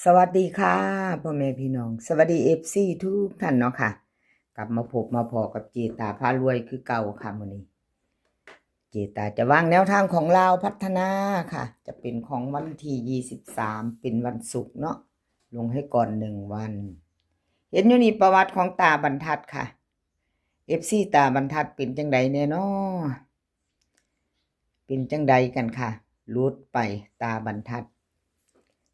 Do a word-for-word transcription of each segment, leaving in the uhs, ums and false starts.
สวัสดีค่ะ พ่อแม่พี่น้อง สวัสดี เอฟซี ทุกท่านเนาะค่ะ กลับมาพบมาพ้อกับเจตาพารวยคือเก่าค่ะมื้อนี้ เจตาจะวางแนวทางของลาวพัฒนาค่ะ จะเป็นของวันที่ยี่สิบสาม เป็นวันศุกร์เนาะ ลงให้ก่อนหนึ่งวัน เห็นอยู่นี่ประวัติของตาบรรทัดค่ะ เอฟซี ตาบรรทัดเป็นจังใดแน่นอ เป็นจังใดกันค่ะ หลุดไปตาบรรทัด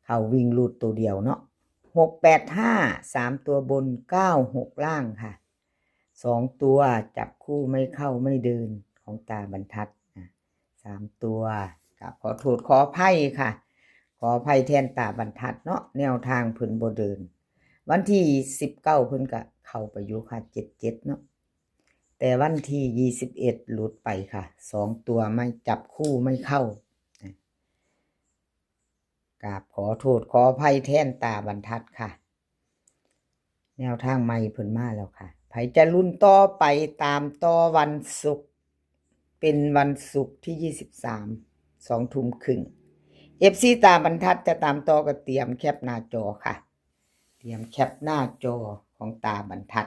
เข้าวิ่งรูดตัวเดียวเนาะ หกแปดห้า สามตัวบน เก้าหก ล่างค่ะ สองตัวจับคู่ไม่เข้าไม่เดินของตาบรรทัด อ่ะ สามตัว กราบขอโทษขออภัยค่ะ ขออภัยแทนตาบรรทัดเนาะ แนวทางเพิ่นบ่เดิน วันที่สิบเก้า เพิ่นก็เข้าไปอยู่ค่ะ เจ็ดเจ็ด เนาะ แต่วันที่ยี่สิบเอ็ด หลุดไปค่ะ สองตัวไม่จับคู่ไม่เข้า กราบขอโทษขออภัยแทนตาบรรทัดค่ะ แนวทางใหม่เพิ่นมาแล้วค่ะ ไผจะลุ้นต่อไปตามต่อวันศุกร์ เป็นวันศุกร์ที่ยี่สิบสาม สองทุ่มครึ่ง เอฟซี ตาบรรทัดจะตามต่อก็เตรียมแคปหน้าจอค่ะ เตรียมแคปหน้าจอของตาบรรทัด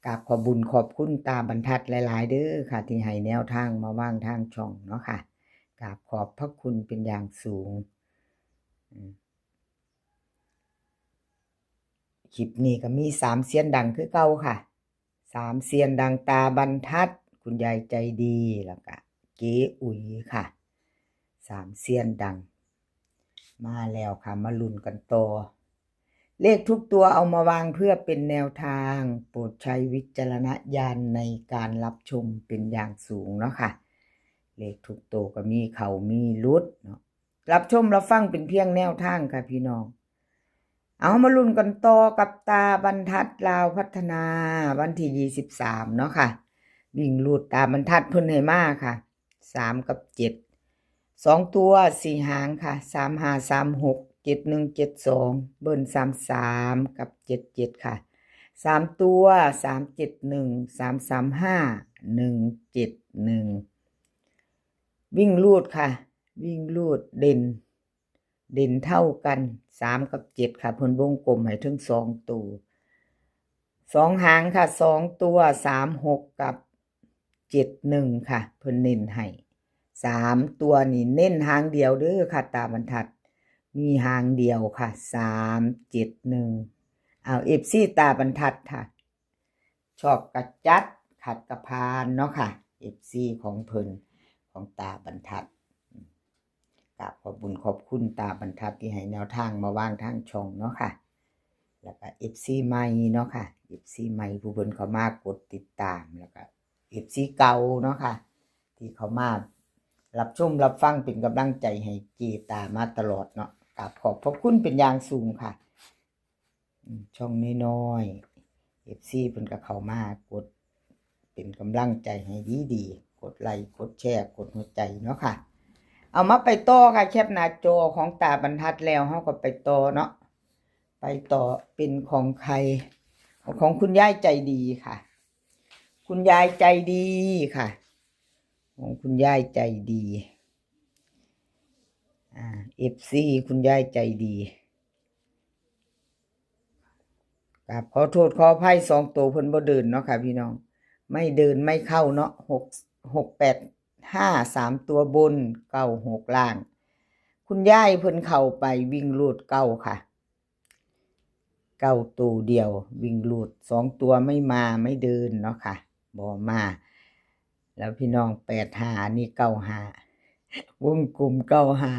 กราบขอบบุญขอบคุณตาบรรทัดหลายๆ เด้อค่ะ ที่ให้แนวทางมาวางทางช่องเนาะค่ะ กราบขอบพระคุณเป็นอย่างสูง อืม คลิปนี้ก็มีสามเซียนดังคือเก่าค่ะ สามเซียนดังตาบรรทัด คุณยายใจดี แล้วก็เจ๊อุ๋ยค่ะ สามเซียนดัง มาแล้วค่ะ มาลุ้นกันต่อ เลขทุกตัวเอามาวางเพื่อเป็นแนวทาง โปรดใช้วิจารณญาณในการรับชมเป็นอย่างสูงเนาะค่ะ เลขทุกตัวก็มีเข้ามีหลุดเนาะ รับชมรับฟังเป็นเพียงแนวทางค่ะพี่น้อง เอามาลุ้นกันต่อกับตาบรรทัดลาวพัฒนา วันที่ยี่สิบสาม เนาะค่ะ วิ่งรูดตาบรรทัดเพิ่นให้มาค่ะ สาม กับ เจ็ด สองตัวสี่หางค่ะ สามห้า สามหก เจ็ดหนึ่ง เจ็ดสอง เบิ้ล สามสาม กับ เจ็ดเจ็ด ค่ะ สามตัว สามเจ็ดหนึ่ง สามสามห้า หนึ่งเจ็ดหนึ่ง วิ่งรูดค่ะ วิ่งรูดเด่น เด่นเท่ากัน สาม กับ เจ็ด ค่ะ เพิ่นวงกลมให้ถึงสองตัว สองหางค่ะ สองตัว สามหก กับ เจ็ดหนึ่ง ค่ะ เพิ่นเน้นให้ สามตัวนี่เน้นหางเดียวเด้อค่ะ ตาบรรทัด มีหางเดียวค่ะ สามเจ็ดหนึ่ง เอา เอฟซี ตาบรรทัดค่ะ ชอบกะจัด ขัดกะผ่านเนาะค่ะ เอฟซี ของเพิ่น ของตาบรรทัด กราบขอบบุญขอบคุณตาบรรทัดที่ให้แนวทางมาวางทางช่องเนาะค่ะ แล้วก็ เอฟซี ใหม่เนาะค่ะ เอฟซี ใหม่ผู้เพิ่นเข้ามากดติดตาม แล้วก็ เอฟซี เก่าเนาะค่ะ ที่เข้ามารับชมรับฟังเป็นกำลังใจให้เจตามาตลอดเนาะ กราบขอบพระคุณเป็นอย่างสูงค่ะ อืม ช่องน้อยๆ เอฟซี เพิ่นก็เข้ามากดเป็นกำลังใจให้ดีๆ กดไลค์ กดแชร์ กดหัวใจเนาะค่ะ เอามาไปต่อค่ะ แคปหน้าจอของตาบรรทัดแล้ว เฮาก็ไปต่อเนาะ ไปต่อเป็นของใคร ของคุณยายใจดีค่ะ คุณยายใจดีค่ะ ของคุณยายใจดี อ่า เอฟซี คุณยายใจดี กราบขอโทษขออภัย สองตัวเพิ่นบ่เดินเนาะค่ะพี่น้อง ไม่เดินไม่เข้าเนาะ หก หกแปดห้า สามตัวบน เก้าหก ล่าง คุณยายเพิ่นเข้าไปวิ่งรูดเก้าค่ะ เก้าตัวเดียว วิ่งรูด สองตัวไม่มาไม่เดินเนาะค่ะ บ่มา แล้วพี่น้อง แปดห้า อันนี้ เก้าห้า วงกลม เก้าห้า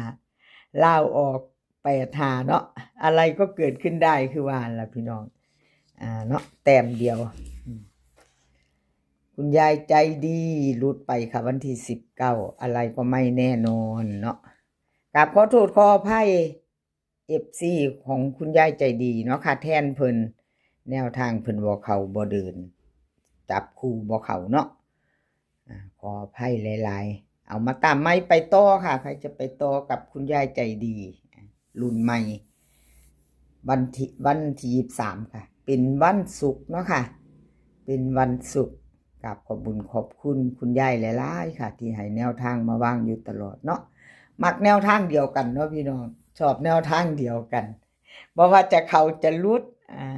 ลาวออก แปดห้า เนาะ อะไรก็เกิดขึ้นได้คือว่าล่ะพี่น้อง อ่า เนาะ แต้มเดียว อืม คุณยายใจดีหลุดไปค่ะ วันที่สิบเก้า อะไรก็ไม่แน่นอนเนาะ กราบขอโทษขออภัย เอฟซี ของคุณยายใจดีเนาะค่ะ แทนเพิ่น แนวทางเพิ่นบ่เข้าบ่เดิน จับคู่บ่เข้าเนาะ อ่า ขออภัยหลายๆ เอามาตามใหม่ไปต่อค่ะ ใครจะไปต่อกับคุณยายใจดี รุ่นใหม่ วันที่ วันที่ยี่สิบสาม ค่ะ เป็นวันศุกร์เนาะค่ะ เป็นวันศุกร์ กราบขอบบุญขอบคุณคุณยายหลายๆ ค่ะ ที่ให้แนวทางมาวางอยู่ตลอดเนาะ มักแนวทางเดียวกันเนาะพี่น้อง ชอบแนวทางเดียวกัน บ่ว่าจะเข้าจะหลุด อ่า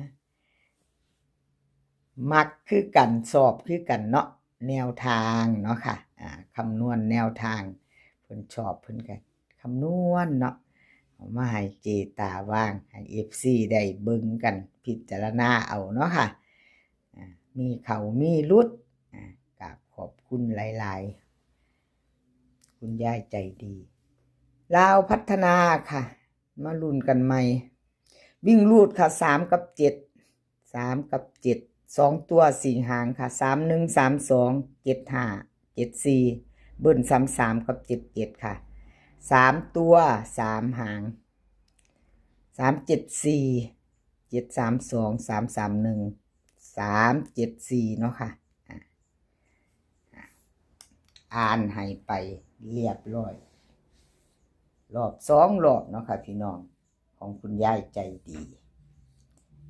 มักคือกัน ชอบคือกันเนาะ แนวทางเนาะค่ะ อ่า คำนวณแนวทาง เพิ่นชอบเพิ่นก็คำนวณเนาะ เอามาให้เจตาวาง ให้เอฟซีได้เบิ่งกัน พิจารณาเอาเนาะค่ะ อ่า มีเข้ามีหลุด อ่า กราบขอบคุณหลายๆ คุณยายใจดี ลาวพัฒนาค่ะ มาลุ้นกันใหม่ วิ่งรูดค่ะ สามกับเจ็ด สามกับเจ็ด สองตัวสี่หางค่ะ สามหนึ่ง สามสอง เจ็ดห้า เจ็ดสี่ เบิ้ล สามสาม กับ เจ็ดเจ็ด ค่ะ สามตัว สามหาง สามเจ็ดสี่ เจ็ดสามสอง สามสามหนึ่ง สามเจ็ดสี่ เนาะค่ะ อ่ะ อ่านให้ไปเรียบร้อย รอบสองรอบเนาะค่ะพี่น้อง ของคุณยายใจดี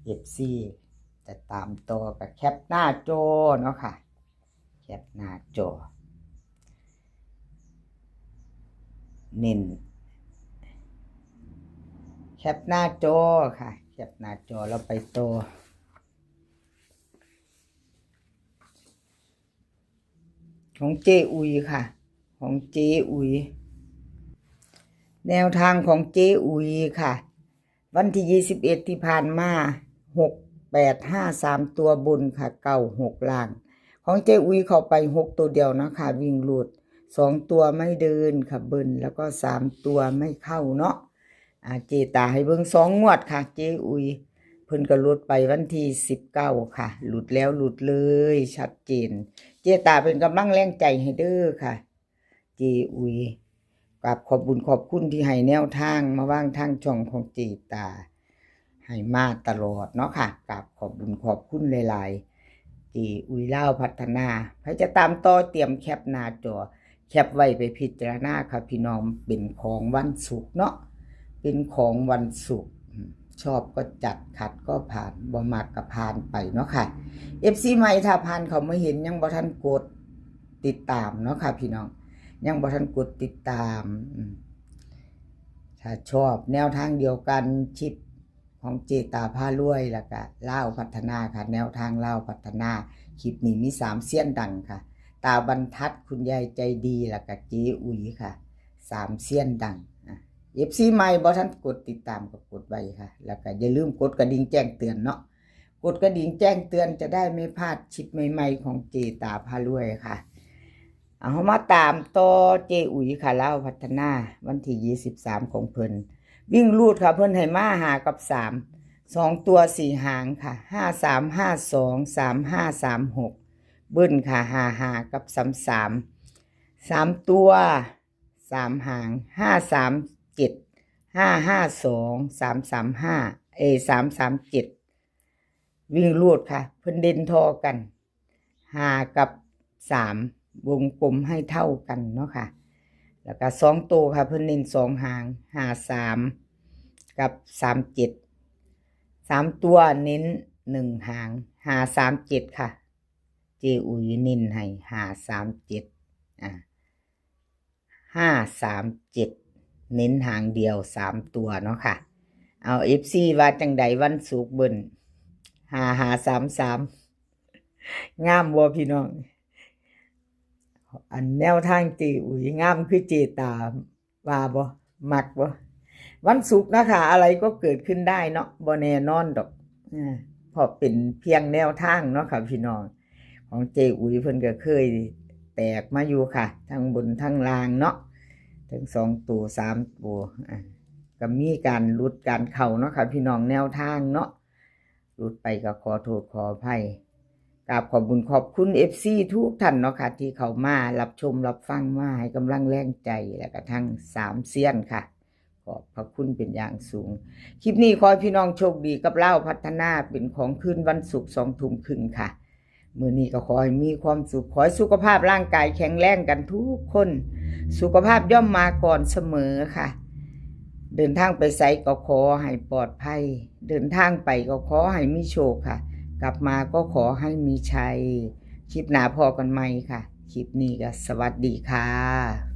เอฟซี จะตามต่อกับแคปหน้าจอเนาะค่ะ แคปหน้าจอ เน้น แคปหน้าจอค่ะ แคปหน้าจอแล้วไปต่อ ของเจอุ๋ยค่ะ ของเจอุ๋ย แนวทางของเจอุ๋ยค่ะ วันที่ยี่สิบเอ็ดที่ผ่านมา หกแปดห้า สามตัวบนค่ะ เก้าหก ล่าง ของเจอุ๋ยเข้าไปหกตัวเดียวเนาะค่ะ วิ่งรูด สองตัวไม่เดินค่ะ เบิ้ล แล้วก็สามตัวไม่เข้าเนาะ อ่า เจตาให้เบิ่งสองงวดค่ะ เจอุ๋ย เพิ่นก็หลุดไปวันที่สิบเก้าค่ะ หลุดแล้วหลุดเลย ชัดเจน เจตาเป็นกำลังแรงใจให้เด้อค่ะ เจอุ๋ย กราบขอบบุญขอบคุณที่ให้แนวทางมาวางทางช่องของเจตา ให้มาตลอดเนาะค่ะ กราบขอบบุญขอบคุณหลายๆ เจอุ๋ยลาวพัฒนา ใผจะตามต่อเตรียมแคปหน้าจอ แคปไว้ไปพิจารณาค่ะพี่น้อง เป็นของวันศุกร์เนาะ เป็นของวันศุกร์ อืม ชอบก็จัด ขัดก็ผ่าน บ่มักก็ผ่านไปเนาะค่ะ เอฟซี ใหม่ถ้าผ่านเข้ามาเห็นยังบ่ทันกดติดตามเนาะค่ะพี่น้อง ยังบ่ทันกดติดตาม อืม ถ้าชอบแนวทางเดียวกัน คลิปของเจตาพารวย แล้วก็ลาวพัฒนาค่ะ แนวทางลาวพัฒนา คลิปนี้มีสามเซียนดังค่ะ ตาบรรทัด คุณยายใจดี แล้วก็เจอุ๋ยค่ะ สามเซียนดัง อ่ะ เอฟซี ใหม่บ่ทันกดติดตามก็กดไว้ค่ะ แล้วก็อย่าลืมกดกระดิ่งแจ้งเตือนเนาะ กดกระดิ่งแจ้งเตือนจะได้ไม่พลาดคลิปใหม่ๆ ของเจตาพารวยค่ะ เอามาตามต่อเจอุ๋ยค่ะ ลาวพัฒนา วันที่ยี่สิบสามของเพิ่น วิ่งรูดค่ะ เพิ่นให้มาห้ากับสาม สองตัวสี่หางค่ะ ห้าสาม ห้าสอง สามห้า สามหก เบิ้ลค่ะ ห้าห้า กับ สามสาม สามตัว สามหาง ห้าสามเจ็ด ห้าห้าสอง สามสามห้า เอ สามสามเจ็ด วิ่งรูดค่ะ เพิ่นเด่นท่อกัน ห้ากับสาม วงกลมให้เท่ากันเนาะค่ะ แล้วก็สองตัวค่ะ เพิ่นเน้นสองหาง ห้าสาม กับ สามเจ็ด สามตัวเน้นหนึ่งหาง ห้าสามเจ็ด ค่ะ เจอุ๋ยเน้นให้ ห้าสามเจ็ด อ่า ห้าสามเจ็ด เน้นหางเดียวสามตัวเนาะค่ะ เอา เอฟซี ว่าจังใด วันศุกร์เบิ้ล ห้าห้าสามสาม งามบ่พี่น้อง อันแนวทางเจอุ๋ยงามคือเจตา ว่าบ่ มักบ่ วันศุกร์นะคะ อะไรก็เกิดขึ้นได้เนาะ บ่แน่นอนดอก อ่า เพราะเป็นเพียงแนวทางเนาะค่ะพี่น้อง ของเจอุ๋ยเพิ่นก็เคยแตกมาอยู่ค่ะ ทั้งบนทั้งล่างเนาะ ทั้งสองตัวสามตัว อ่า ก็มีการหลุดการเข้าเนาะค่ะพี่น้อง แนวทางเนาะ หลุดไปก็ขอโทษขออภัย กราบขอบบุญขอบคุณ เอฟซี ทุกท่านเนาะค่ะ ที่เข้ามารับชมรับฟัง มาให้กำลังแรงใจ และกระทั่งสามเซียนค่ะ ขอบพระคุณเป็นอย่างสูง คลิปนี้ขอให้พี่น้องโชคดีกับลาวพัฒนา เป็นของคืนวันศุกร์สองทุ่มครึ่งค่ะ มื้อนี้ก็ขอให้มีความสุข ขอให้สุขภาพร่างกายแข็งแรงกันทุกคน สุขภาพย่อมมาก่อนเสมอค่ะ เดินทางไปไสก็ขอให้ปลอดภัย เดินทางไปก็ขอให้มีโชคค่ะ กลับมาก็ขอให้มีชัย คลิปหน้าพ้อกันใหม่ค่ะ คลิปนี้ก็สวัสดีค่ะ